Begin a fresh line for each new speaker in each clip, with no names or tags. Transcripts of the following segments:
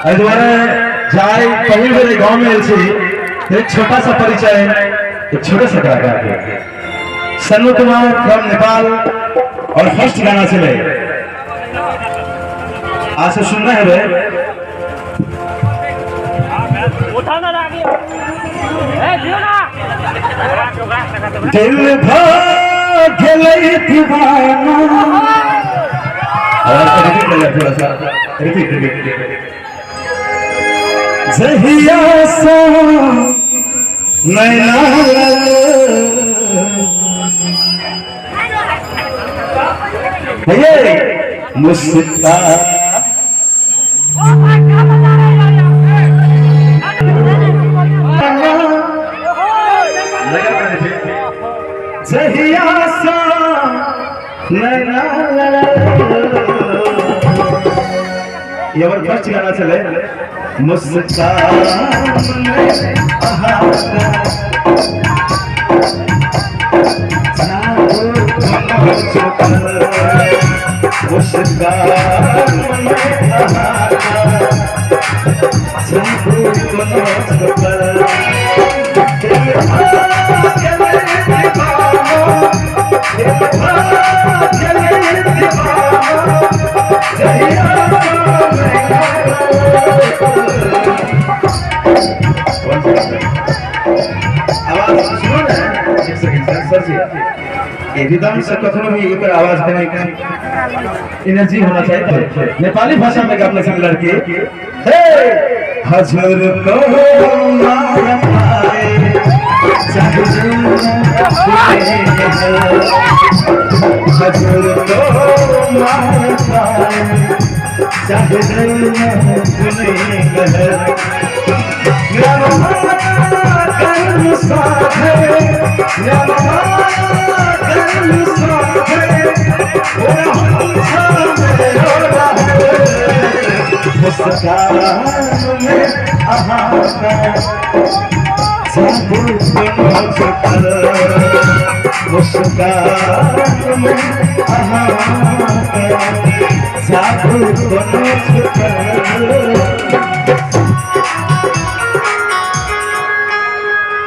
एहि दुआरे जाय पहिल बेर गांव में आयल छी, एक छोटा सा परिचय, एक छोटा सा कलाकार के, सन्नू कुमार फ्रॉम नेपाल। और फर्स्ट गाना छलै, आज से सुनना है। दिल भर दीवाना। आवाज रिपीट लगा, थोड़ा सा रिपीट रिपीट। जहिया सो नैना भैया मुस्का जहिया सा नैना। ये हमर फर्स्ट गाना छलै। मुस्कान आवाज सुनो ना, एक सेकंड सर, सर जी, ये रिदम से कखनो भी एकर आवाज देने एनर्जी होना चाहिए। नेपाली भाषा में गाने से लड़की हे हजुर को हजुर को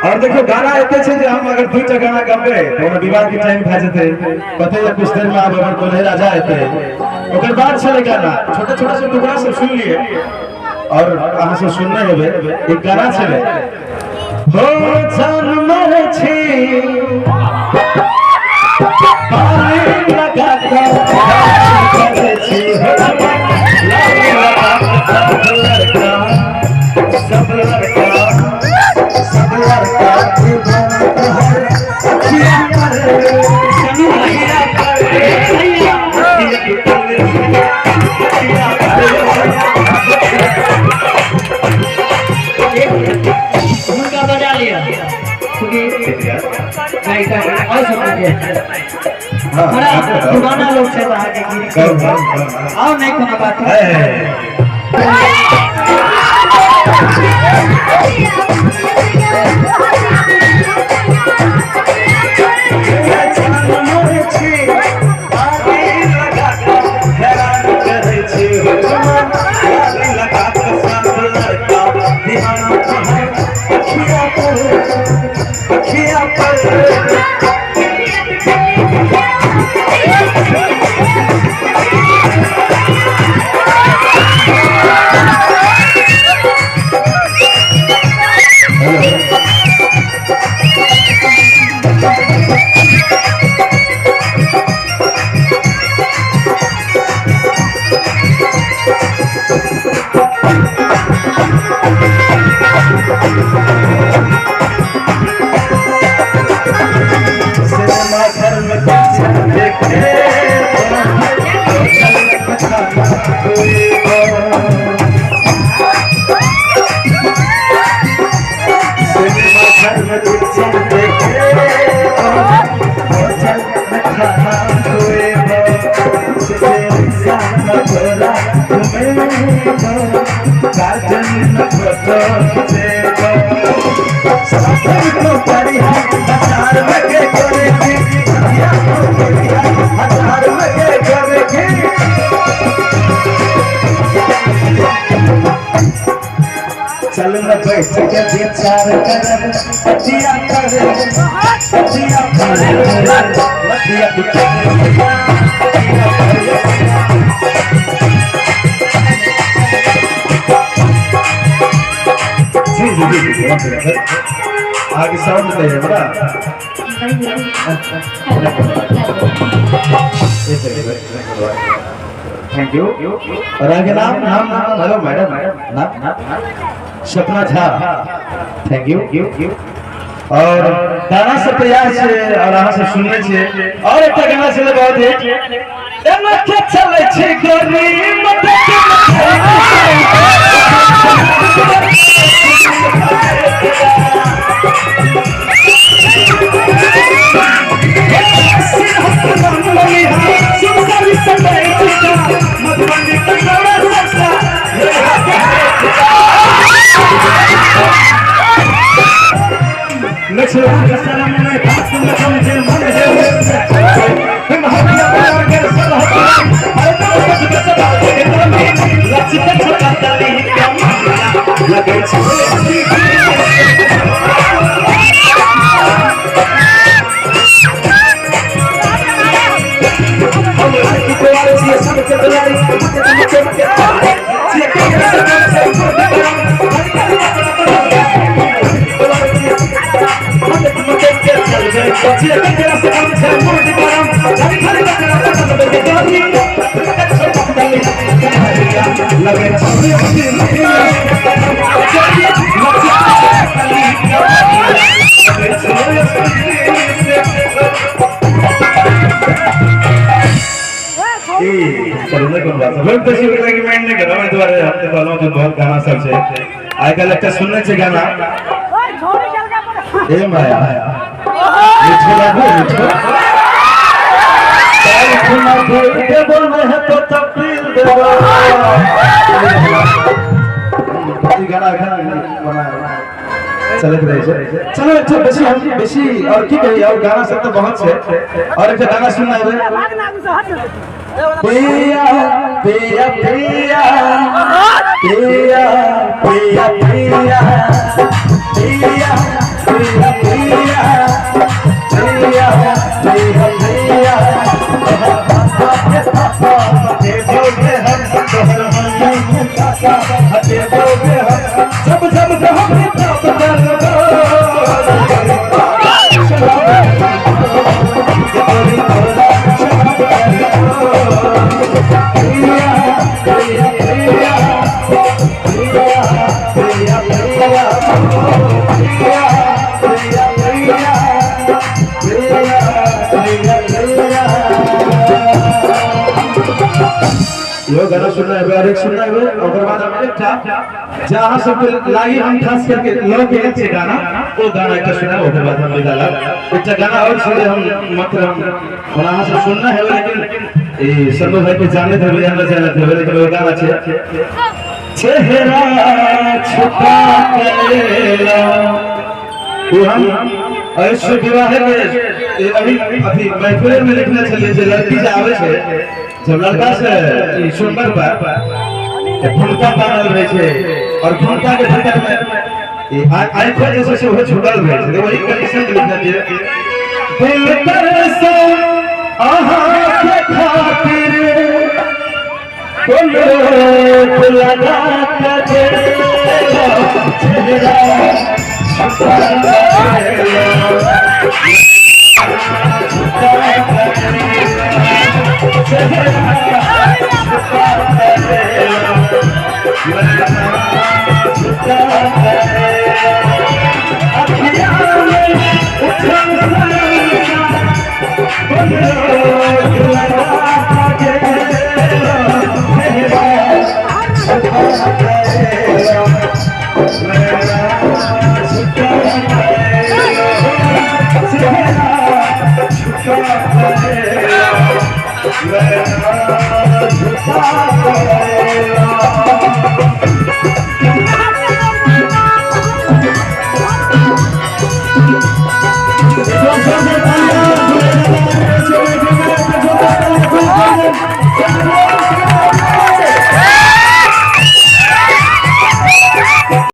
और देखो गाना एते छै जे हम अगर दूटा गाना गबे तो हमरा विवाह के टाइम भए जेतै। पते या कुछ देर में आब हमर दुल्हे राजा एतै। ओकर बाद छलै गाना, छोटा छोटा सा टुकड़ा सब सुन लिए और अहाँ सब सुनने हेबै। एक गाना छलै, हो जान मरे छी पानी लगा के करे छी, हो लगा के लड़का सब लड़का सब लड़का
हुनका बजा लिया, क्योंकि गायिका और सब बड़ा दीवाना लोग छै अहाँके गीत। आओ, नहीं कोनो बात।
होटल में बैठ के विचार करब पतिया कर पतिया कर लतिया कुटल। जी जी जी जी आगे साउंड नहीं है बड़ा। Thank you. और आगे नाम नाम नाम हेलो मैडम नाम सपना झा thank you. और गाना सब तैयार छे और अहाँ सब सुनने छे और एक गाना छे बहुत हिट एना के चले छे गरीब चलो नहीं कोन बात है तो शिव के मैं नहीं करब एहि दुआरे हम तऽ कहलहुँ जे बहुत गाना सब छै आइ काल्हि एकटा सुनने छै गाना ए माया मिठो लागो मिठो काल खुना देबो नहीं तो तपील देबो। ई गाना एखन बनाया चलैत रहै छै। चलो एकटा बेसी हम बेसी और की कही और गाना सब तऽ बहुत छै और एकटा गाना सुनना है। पिया पिया पिया पिया पिया पिया पिया पिया पिया पिया पिया पिया जब जब यो गाना सुनना है और एक सुनना है ओकर बाद हम एकटा जे अहाँ सबके लागी हम खास करके लऽ के आयल छै गाना ओ गाना एकटा सुनाब ओकर बाद हम विदा लेब। एकटा गाना और छै जे हम मात्र हम अहाँ सब सुनना है लेकिन ई सन्नू भाई के जानैत हेबै हमरा जानैत हेबै लेकिन ओ गाना छै चेहरा छुपा के ओ हम ऐसे विवाह के अभी अभी महफिल में लिखने छलियै जे लड़की जे आबै छै जब लड़का से सुंदर पर घुमता तानल रहे छै और घुमता के भीतर में आंखों जैसे से वो छुटल रहे छै वही कंडीशन में लिखने छै दिल तरसे अहाँ के खातिर कोई लगा के चेहरा छुपा के।